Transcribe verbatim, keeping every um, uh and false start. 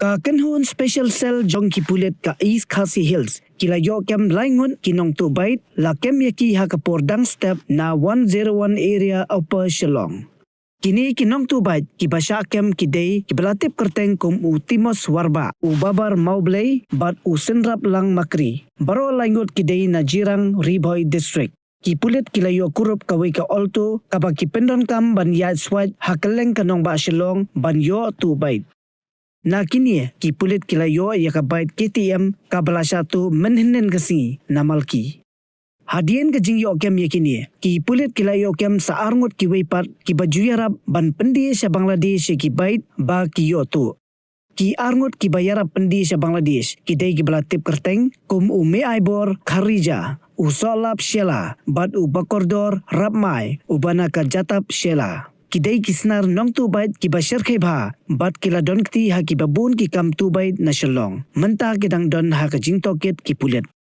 Ka kynhun Special Cell jong ki pulit ka East Khasi Hills ki la ïoh kem lai ngut ki nongtuh bait, la kem ïa ki ha ka por dang step na one zero one area Upper Shillong. Kine ki nongtuh bait kiba shah kem ki dei kiba la tip kyrteng kum u Timos Warbah, u Babar Mawblei bad u Synraplang Makri. Baroh lai ngut ki dei na Jirang, Ri Bhoi District. Ki pulit ki la ïoh kurup kawei ka Alto kaba ki pyndonkam ban ïaid swait ha kylleng ka nongbah Shillong ban ïoh tuh bait. Na kine ki pulit ki la ïoh ïa ka bait K T M kaba la shah tuh mynhynnin ka sngi na Malki. Hadien ka jingïoh kem ïa kine ki pulit ki la ïoh kem sa ar ngut kiwei pat kiba ju ïarap ban pyndie sha Bangladesh ïa ki bait ba ki ïoh tuh. Ki ar ngut kiba ïarap pyndie sha Bangladesh ki dei kiba la tip kyrteng kum u Meaibor Kharija, u Sohlap Shela bad u Bakordor Rapmai uba na ka Jatap Shela. Ki dei ki snar nongtuh bait kiba shyrkhei bha bad ki la don kti ha kiba bun ki kam tuh bait na Shillong. Mynta ki dang don ha ka jingtohkit ki pulit.